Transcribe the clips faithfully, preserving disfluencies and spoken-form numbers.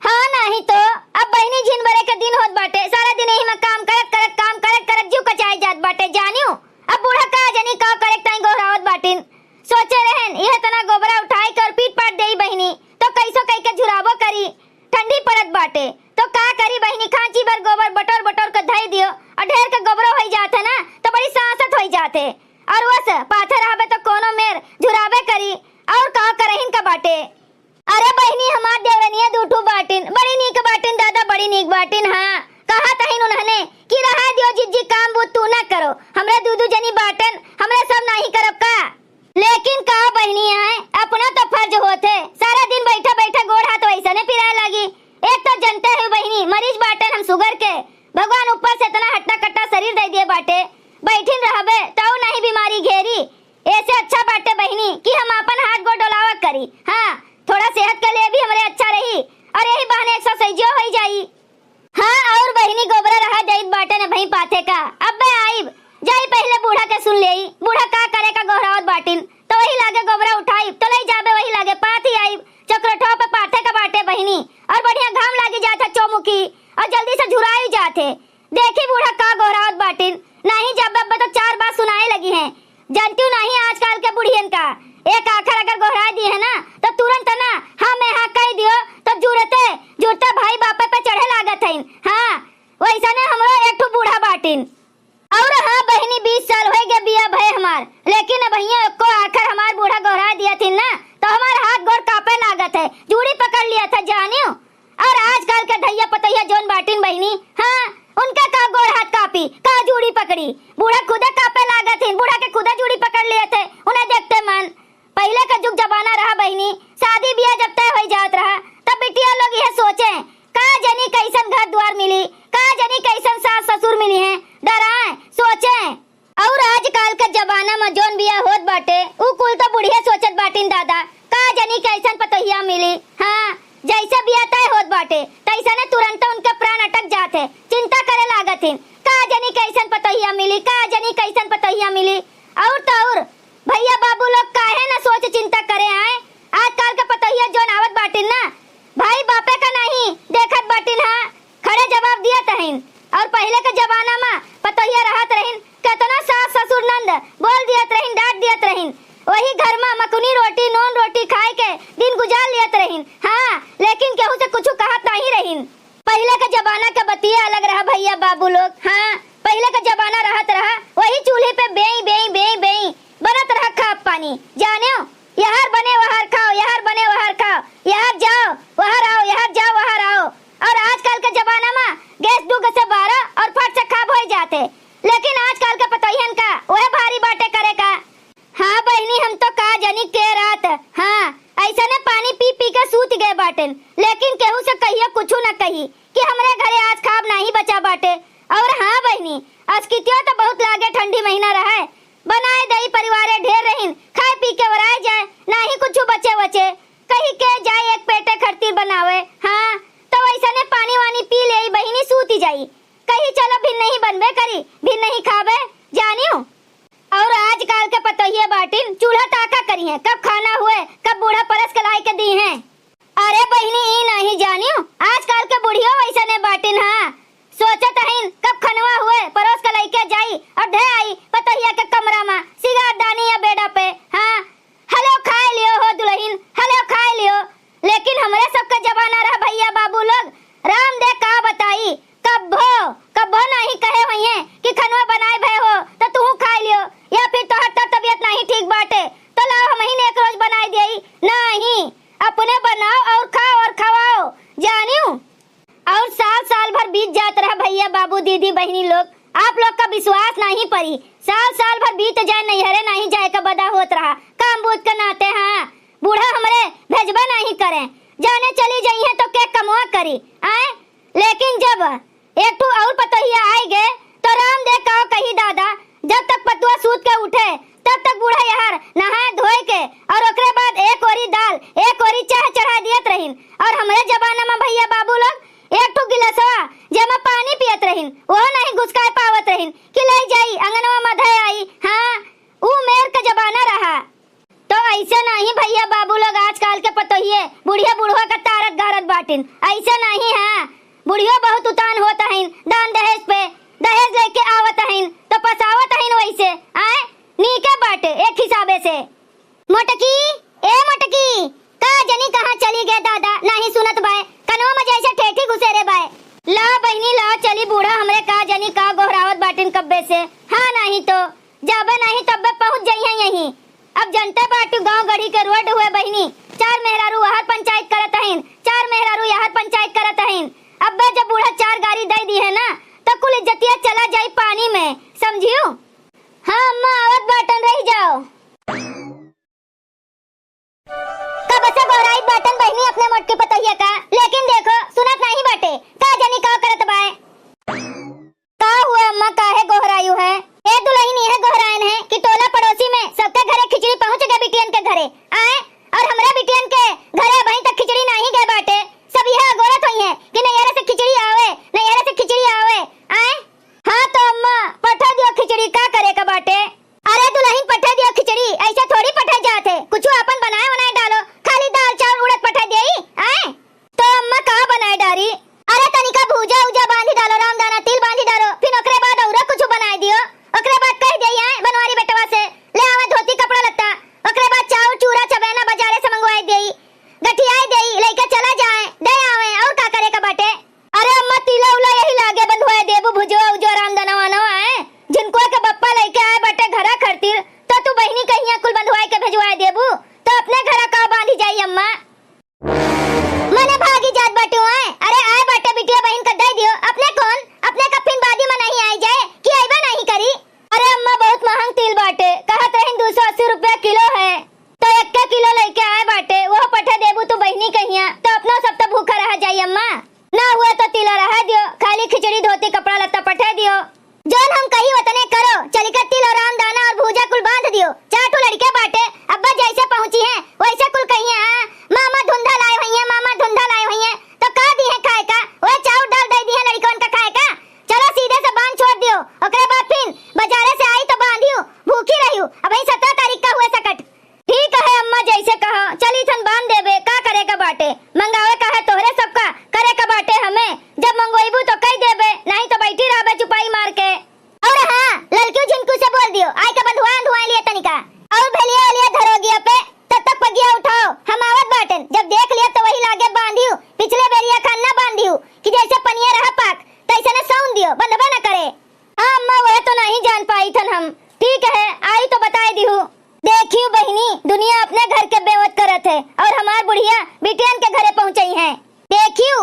हाँ, नाही तो। अब बहिनी झिन बरे के दिन होत बाटे, सारा दिन यही में काम करत करत, काम करत करत जीव कचाई जात बाटे, जानियो। अब बूढ़ा का जनी का करे ताई गोहरावत बाटिन। सोचे रहन, यह तना गोबरा उठाई के और पीट पाट देई बहिनी, तो कैसो कई के झुराबो करी। ठंडी पड़त बाटे, तो का करी बहिनी, खांची भर गोबर बटोर बटोर के धई दियो, और ढेर के गोबरो होई जात है ना, तो बड़ी सांसत होई जात है। और वस पाथे रहबे तो कोनो मेर झुराबे करी, और का करहिन का बाटे। अरे बहिनी, हमार देवरनिया दू ठू बाटिन, बड़ी नीक बाटिन दादा, बड़ी नीक बाटिन। हाँ, कहत हइन उन्हने कि रहा दियो जिज्जी, काम बूत तू ना करो, हमरे दू दू जनी बाटन, हमरे सब नाही करब का? लेकिन का बहिनी, आए अपना तो फर्ज होत है, सारा दिन बैठा बैठा गोड़ हाथ वैसने पिराए लागी। एक तो जनते हो बहिनी, मरीज बाटन हम सुगर के, भगवान ऊपर से इतना हट्टा कट्टा शरीर दे दिए बाटे, बैठिन रहबे तऊ नहीं बीमारी घेरी। ऐसे अच्छा बाटे बहिनी कि हम आपन हाथ गोड़ डोलावा करी। हाँ, थोड़ा सेहत के लिए भी हमरे अच्छा रही और यही बहाने एक्सरसाइजो होई जाई। हाँ, और बहिनी गोबरा रहा जाइत बाटे न भई पाथे का। अब्बे आइब, जाई पहिले बूढ़ा के सुन लेई, बूढ़ा का करे का गोहरावत बाटिन, तो वही लागे गोबरा उठाइब, तो लई जाबे वही लागे पाथी आइब। चक्रोठवा पे पाथे का बाटे बहिनी, और बढ़िया घाम लागी जात है चौमुखी, और जल्दी से झुराई जात है। देखी बूढ़ा का गोहरावत बाटिन, नाही जब अब तो चार बात सुनाए लगी हैं। जानती हूँ नाही आजकल के बुढ़ियन का, एक आखर अगर गोहराए दी है ना, तो तुरंत ना हाँ में हाँ कह दियो, तो जुड़ते जुड़ते भाई बापे पे चढ़े लागत हइन। हाँ, वैसने हमरो एक ठो बूढ़ा बाटिन। और हाँ बहिनी, बीस साल होई गए बिया भय हमार, लेकिन अबहियो एको आखर हमार बूढ़ा गोहराए दिया थिन ना, तो हमार हाथ गोड़ कांपे लागत है, जूड़ी पकड़ लिया था, जानियो। और आजकल के धैया पतैया जौन बाटिन बहिनी, हाँ, उनके का गोड़ हाथ कांपी, का जूड़ी पकड़ी, बूढ़ा खुदे कांपे लागत हिन, बूढ़ा के खुदे जूड़ी पकड़ लिए थे, उन्हें देखते मन। पहिले का जुग जमाना रहा बहिनी, शादी बियाह जब तय होई जात रहा, तब बिटिया लोग यह सोचे, का जनी कैसन घर द्वार मिली, का जनी कैसन सास ससुर मिली हैं, डराए, सोचे। और आजकल के जमाना में जौन बियाह होत बाटे, उ कुल तो बुढ़िया सोचत बाटिन दादा, का जनी कैसन पतोहिया मिली। हाँ, जैसे बियाह तय होत बाटे, तैसने तुरंत उनके प्राण अटक जात है, चिंता करे लागत हिन, का जनी कैसन पतोहिया मिली, का जनी कैसन पतोहिया मिली। और तो और, भैया बाबू लोग काहे न सोच चिंता करे आए, आजकल के पतोहिया जौन आवत बाटिन ना, भाई बापे का नहीं देखत बाटिन, हाँ, खड़े जवाब दियत रहिन। और पहिले के जमाना मा पतोहिया रहत रहिन, केतना सास ससुर नंद बोल दियत रहिन, डांट दियत रहिन। वही घर मा मकुनी रोटी, नून रोटी खाए के दिन गुजार लियत रहिन। हाँ, लेकिन केहू से कुछ कहत नहीं रहिन। पहिले के जमाना के बतिया अलग रहा भैया बाबू लोग। हाँ, पहिले के जमाना रहत रहा, वही चूल्हे पे बेई, बेई, बेई, बेई बनत रहा खाब पानी। जानेव, यहर बने वहर खाओ, यहर बने वहर खाओ, यहर जाओ वहर आओ, यहर जाओ वहर आओ। और आजकल के जमाना मा गैस दू से बारह और फट से खाब होई जाते, लेकिन आजकल के पतोहियन का वह भारी बाटे करे का। हाँ बहिनी, हम तो का जनी के रात, हाँ, ऐसने पानी पी पी के सूत गए बाटेन, लेकिन केहू से कहियो कुछ न कही कि हमरे घरे आज खाब नाही बचा बाटे। और हाँ बहिनी, असकितियो तो बहुत लागे, ठंडी महीना रहे, बनाए दई परिवारे ढेर रहिन, खाए पी के ओराए जाए, नाही कुछ बचे वचे, कही के जाए एक पेटे खरतीर बनावे। हाँ, तो वैसने पानी वानी पी लेई बहिनी, सूती जाई, कही चलो भिन नहीं बनबे करी, भिन नहीं खाबे, जानियो। और आजकल के पतोहिए बाटिन, चूल्हा ताका करी हैं, कब खाना हुए, कब बूढ़ा परस के लाई के दी हैं। अरे बहिनी, ई नहीं जानियो, आजकल के बुढ़ियो वैसने बाटिन, हाँ, सोचत हईन कब खनवा हुए, परोस के लइके जाई और धे आई पतोहिया के कमरा मा, सिगार दानी या बेडा पे। हाँ, हलो खाए लियो हो दुलहिन, हलो खाए लियो। लेकिन हमरे सबके जमाना रहा भैया बाबू लोग, राम दे का बताई, कब्बो, कब्बो नाही कहे होइए कि खनवा बनाए भए हो तो तू खाए लियो, या फिर तोहर तो तबीयत नाही ठीक बाटे तो लाओ हमहिन एक रोज बनाए देई। नाही, अपने बनाओ और खाओ और खवाओ, जानियो। और साल साल भर बीत जात रहा भैया बाबू दीदी बहिनी लोग, आप लोग का विश्वास नाही परी। साल साल भर बीत जाए, नैहरे नाही जाए का बदा होत रहा, काम बूत के नाते। हाँ, बूढ़ा हमरे भेजबा नाही करे, जाने चली जइहे तो के कमवा करी, आए। लेकिन जब एक ठू और पतोहिया आई गए तो राम दे का कही दादा, जब तक पतुआ सूत के उठे तब तक बूढ़ा यहर नहाए धोए के और ओकरे बाद एक ओरी दाल एक ओरी चाह चढ़ा दियत रहिन। और हमरे जमाना मा भैया बाबू लोग एक ठू गिलासवा जेमा पानी पियत रहिन, ओह नहीं घुसकाए पावत रहिन कि ले जाई अंगनवा मा धे आई। हाँ, ऊ मेर का जमाना रहा। तो ऐसे नाही भैया बाबू लोग, आजकल के पतोहिए बुढ़िया बुढ़वा का तारत गारत बाटिन। अइसे नाहीं है, बुढ़ियो बहुत उतान होत हइन दान दहेज पे, दहेज लइके आवत हइन तो पसावत हइन वइसे, आए नीके बाटे एक हिसाबे से। मोटकी, ए मोटकी, का जनी कहाँ चली गए दादा, नाहीं सुनत बाय, कनवा में जइसे ठेठी घुसेरे बाय। ला बहिनी ला, चली बूढ़ा हमरे का जनी का गोहरावत बाटिन कब्बे से। हाँ नाहीं तो, जाबे नाहीं तब्बे पहुँच जइहें यहीं। अब जनते बाटू गाँव गढ़ी के रोड हुए बहिनी, चार मेहरारू वहर पंचायत करत हइन, चार मेहरारू यहर पंचायत करत हइन। अब्बे जब बूढ़ा चार गारी दइ दिहे ना, त कुल इज्जतिया चला जाई पानी में, समझियू? हाँ अम्मा, आवत बाटन, रहि जाओ। कब से गोहराइत बाटन बहिनी अपने मोटकी पतोहिया का, लेकिन देखो, सुनत नाहीं बाटे, का जनी का करत बाय। का हुआ अम्मा, काहे गोहरायु है? ए दुलहिन, इहे गोहरायन है कि टोला पड़ोसी में सबके घरे खिचड़ी पहुँच गए बिटियन के घरे, आए, और हमरा बिटियन के घरे अबहीं तक खिचड़ी नाहीं गए बाटे। सब इहे अगोरत होइहें कि नैहरे से खिचड़ी आवे, नैहरे से खिचड़ी आवे, आए। हाँ तो अम्मा, पठा दियो खिचड़ी, का करे का बाटे? अरे दुलहिन, पठा दियो खिचड़ी, अइसे थोड़ी पठा जात है, कुछ आपन बनाए बनाए डालो, खाली दाल चाउर उड़द पठा देई, आए? तो अम्मा का बनाए डारी? अरे तनिका भूजा उजा बांधी डालो, रामदाना तिल बांधी डालो, फिर ओकरे बाद अउरो कुछ बनाए दियो। ओकरे बाद कह देई, आए, बनवारी बेटवा से ले आवे धोती कपड़ा लत्ता, ओकरे बाद चाउर चूरा चबेना बाजारे से मंगवाए देई, गठियाए देई, लइके चला जाए, दे आवे, और का करे का बाटे? अरे अम्मा, तिला उला यही लागे बंधवाए देबू, भुजवा उजवा रामदनवा नवा आए, झिनकुआ के बप्पा लइके आए बाटे घरा खरतिर, तो तू बहिनी कहिया कुल बंधवाए के भेजवाए देबू, तो अपने घरा का बांधी जाई अम्मा? मने भागी जात बाटू आए, अरे आए बाटे बिटिया बहिन का दे दियो, अपने कौन, अपने का फिन बादी में नहीं आई जाए कि आइबा नहीं करी। अरे अम्मा, बहुत महंग तिल बाटे, कहत रहिन दू सौ अस्सी रुपया किलो है, तो एक्के किलो लइके आए बाटे, वो पठे देबू तू बहिनी कहिया, तो अपनो सब तो भूखा रह जाई अम्मा। ना हुआ तो तिला रहा दियो, खाली खिचड़ी धोती कपड़ा लत्ता पठे दियो। जौन हम कही वतने करो, चलिके तिल और रामदाना और भूजा कुल बांध दियो। चार ठो लड़के बाटे, अब्बा जैसे पहुंची हैं, वैसे कुल कहिए, हाँ, मामा धुंधा लाए हुई हैं, मामा धुंधा लाए हुई हैं, तो का दी है खाए का? वह चाउर दाल दे दी है लड़कन का खाए का। चलो सीधे से बांध छोड़ दियो, ओकरे बाद फिर बाजारे से आई तो बांधियो, भूखी रहियो। अबहीं सत्रह तारीख का हुए सकट। ठीक है अम्मा, जैसे कहो, चली थन बांध देबे, का करे का बाटे? मंगावे का है तोहरे सबका, करे का बाटे हमें। जब मंगवाइबू तो कह देबे, नहीं तो बैठी रहबे चुपाई मार के। और हाँ, ललकियो झिनकू से बोल दियो, आय के बंधुआ अंधुआ लिए तनिका। और भेलिया ओलिया धरो गिया पे, तब तक पगिया उठाओ, हम आवत बाटन। जब देख लिया तो वही लागे बांधियो, पिछले बेरिया खान ना बांधियो, कि जैसे पनिया रहा पाक, तैसे न सौन दियो, बंधबे न करे। हाँ अम्मा, वह तो नहीं जान पाई थन हम। ठीक है, आई तो बताए दिहू। देखियो बहिनी, दुनिया अपने घर के बेवत करत है और हमार बुढ़िया बिटियन के घरे पहुँचई है। देखियो,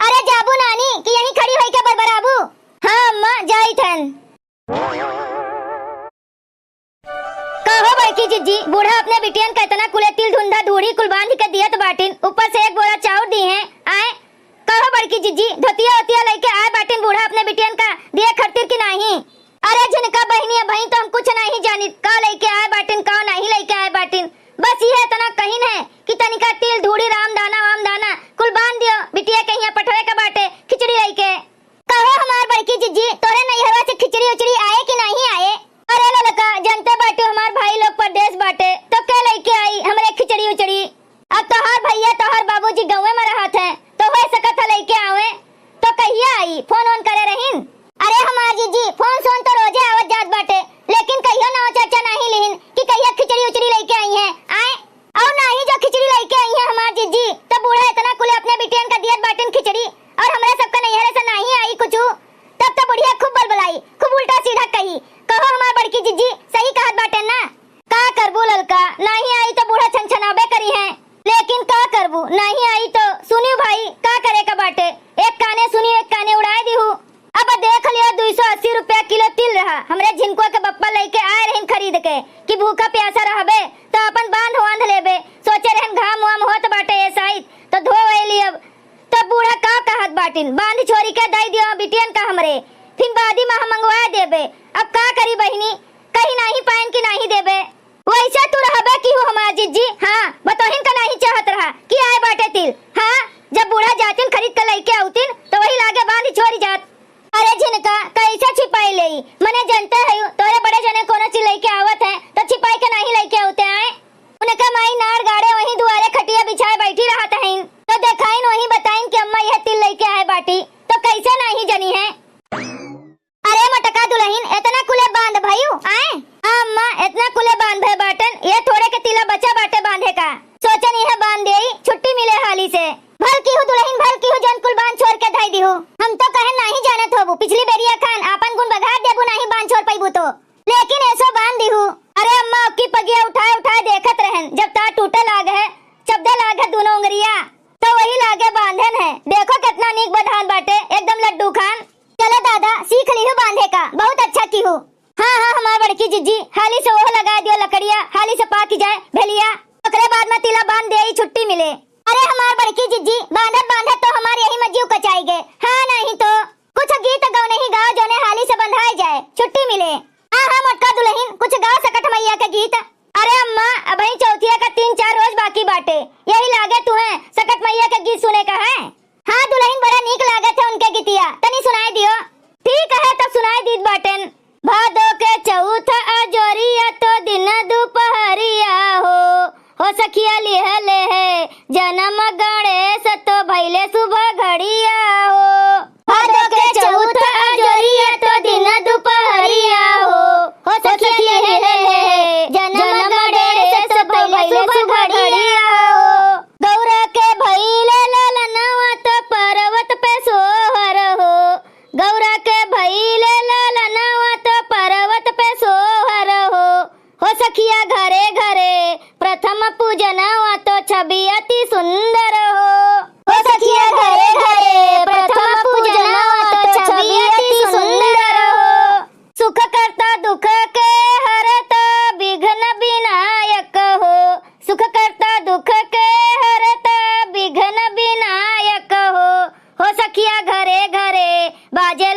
अरे जाबू नानी कि यहीं खड़ी होई के बरबराबू? हाँ अम्मा, जाई थन। कहो बड़की जिज्जी, बूढ़ा अपने बिटियन का इतना कुले तिल धुंधा धूड़ी कुल बांध के दियत बाटिन, ऊपर से एक बोरा चाउर दी हैं, आए? कहो बड़की जिज्जी, धोतिया ओतिया लइके आए बाटिन बूढ़ा अपने बिटियन का दिए खरतिर कि नाही? अरे झिनका बहिनी, अबहीं तो हम कुछ नहीं जानित, का लइके आए बाटिन, का नहीं लइके आए बाटिन। बस इहे इतना कहिन है कि तनिका तिल धूड़ी रामदाना वामदाना कुल बांध दियो, बिटिया के हियां पठवे के बाटे खिचड़ी लइके। कहो हमार बड़की जिज्जी, तोरे नैहरवा से खिचड़ी उचड़ी आए कि नहीं आए? अरे ललका, जनते बाटू हमार भाई लोग परदेस बाटे, तो के लइके आई हमरे खिचड़ी उचड़ी? अब तोहार भइया, तोहार बाबूजी गँवे में रहत हैं, तो होइ सकत है लइके आवे। तो कहिया आई? फोन वोन करे रहिन? अरे हमार जिज्जी, फोन सोन तो रोजे आवत जात बाटे, लेकिन कहियो नाव चर्चा नहीं लिहिन कि कहिया खिचड़ी उचड़ी लइके आई हैं, आए? और नाही जो खिचड़ी लइके आई हैं हमार जिज्जी, तो बूढ़ा इतना कुले अपने बिटियन का दियत बाटिन खिचड़ी, और हमरे सबका नैहरे से नाही आई कुछ। तब तो बुढ़िया खूब बलबलाई, खूब उल्टा सीधा कही। कहो हमार बड़की जिज्जी, सही कहत बाटेन ना? का करबू ललका, नाही आई तो बूढ़ा छनछनाबे करी हैं, लेकिन का करबू, नाही आई तो सुनियो भाई, का करे का बाटे, एक काने सुनियो, एक काने उड़ाए दिहू। अब देख लियो, दुई सौ अस्सी रुपया किलो तिल रहा, हमरे झिनकुआ के बप्पा लइके आए रहिन खरीद के कि भूखा प्यासा रहबे तो अपन बांध वांध लेबे। सोचे रहन घाम वाम होत बाटे ए साइत तो धो वही लियब। तो बूढ़ा का कहत बाटिन, बांध छोरी के दई दियो बिटियन का हमरे, फिर बादी में हम मंगवा देबे। अब का करी बहिनी, कहीं नाही पाएन कि नाही देबे। वैसे तू रहबे की हूँ हमार जिज्जी, हाँ, बतोहिन का नाही चाहत रहा कि आए बाटे तिल। हाँ, जब बूढ़ा जातिन खरीद के लइके आउतिन तो वही लागे बांध छोरी जात। अरे झिनका, कैसे छिपाई लेई? मने जनते हयू, तोरे बड़े जने कोनो चीज लइके आवत है, तो छिपाई के नाही लइके आवते आए। उनका माई नार गाड़े वहीं दुआरे खटिया बिछाए बैठी रहत हईन, तो देखाइन वहीं बताइन कि अम्मा ये दिहू। हम तो कहेन नाहीं जानत होबू, पिछली बेरिया खान आपन गुण बघार देबू, नाहीं बांध छोड़ पइबू तो। लेकिन एसो बांध दिहू। अरे अम्मा, ओकी पगिया उठाए उठाए देखत रहेन, जब तार टूटे लाग है, चबदे लाग है दूनो उंगरिया, तो वही लागे बांधेन है। देखो केतना नीक बधान बाटे, एकदम लड्डू खान। चलो दादा, सीख लिहू बांधे का, बहुत अच्छा किहू। हाँ, हाँ, हमार बड़की जिज्जी, हाली से ओह लगाए दियो लकड़िया, हाली से पाकि जाए भेलिया, ओकरे बाद मा तिला बांध देई, छुट्टी मिले। अरे हमार बड़की जिज्जी, बांधत बांधत तो हमार यही मा जीव कचाइ गे। हाँ, नाहीं तो कुछ गीत गौनही गाओ, जौने हाली से बंधाए जाए, छुट्टी मिले। हाँ, हाँ, मोटका दुलहिन, कुछ गाओ सकट मइया के गीत। अरे अम्मा, अबहीं चौथिया का तीन चार रोज बाकी बाटे, यही लागे तुहें सकट मइया के गीत सुने का है। हाँ दुलहिन, बड़ा नीक लागत है उनके गीतिया, तनी सुनाए दियो। ठीक है, तब सुनाए दीत बाटेन। भादो के चौथ अजोरिया तो दिन दुपहरिया हो, हो सखिया लिहले है जनम गणेश तो भइले सुभ घड़िया हो। भादो के चौथ अजोरिया तो दिन दुपहरिया हो, हो सखिया लिहले है जनम गणेश तो भइले सुभ घड़िया हो। गौरा के भइले ललनवा तो पर्वत पे सोहर हो, गौरा के भइले ललनवा तो पर्वत पे सोहर हो। हो सखिया घरे घरे प्रथम पूजनवा तो छवि अति सुंदर हो। हो सखिया घरे घरे प्रथम पूजनवा तो छवि अति सुंदर हो। सुख करता दुख के हरता विघ्न विनायक हो। सुख करता दुख के हरता विघ्न विनायक हो। हो सखिया घरे घरे बाजे